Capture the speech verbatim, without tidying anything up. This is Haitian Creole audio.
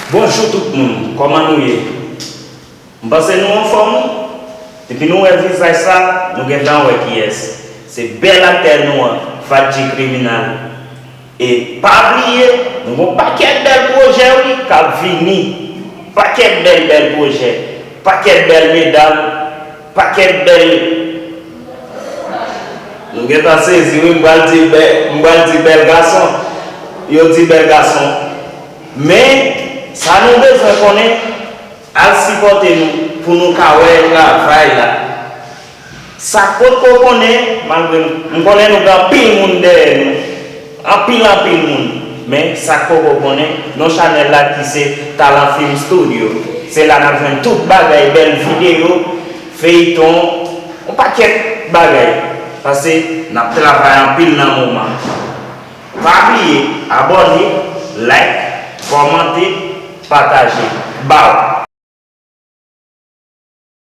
Bonjou tout moun, kòman nou ye? M panse nou anfòm wi. Depi nou wè vizaj sa, nou gentan wè kiyès. Se bèl aktè nou an, Fadji Kriminal. E pa bliye, nou gon pakèt bèl pwojè wi k ap vini. Pakèt bèl bèl pwojè, pakèt bèl medam, pakèt bèl. Nou gentan sezi wi, m pral di bèl, m pral di bèl gason. Yo di bèl gason. Men, sa nou bezwen konnen, al sipòte nou pou nou ka wè travay la. Sa k potko konnen, malgre m konnen nou gen anpil moun dèyè nou, anpil anpil moun, men sa k poko konnen, non chanèl la ki se Talan Film Studio. Se la n ap jwenn tout bagay, bèl videyo, feyton, yon pakèt bagay. Paske n ap travay anpil nan moman. Pa bliye abòne, like, kòmante, pataje. Baw!